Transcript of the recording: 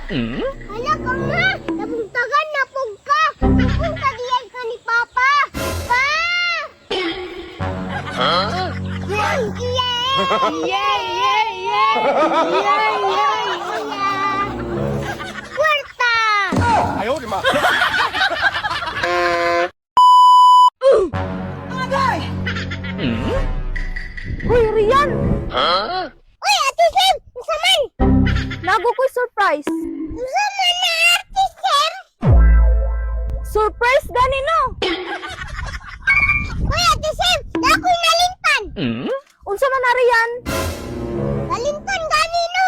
Hala ka ma! Nabuntagan na pug ka! Sumbong ta diay ka ni Papa! Pa! Huh? Yeah! Yeah! Yeah! Kwarta! 哎呦我的妈！ Hoy, Rian! Uy, Ate Sam! Unsa man? Naa ko'y surprise. Unsa man na, Ate Sam? Surprise gani no? Uy, Ate Sam! Naa ko'y nalimtan! Unsa man na, Rian? Nalimtan gani no!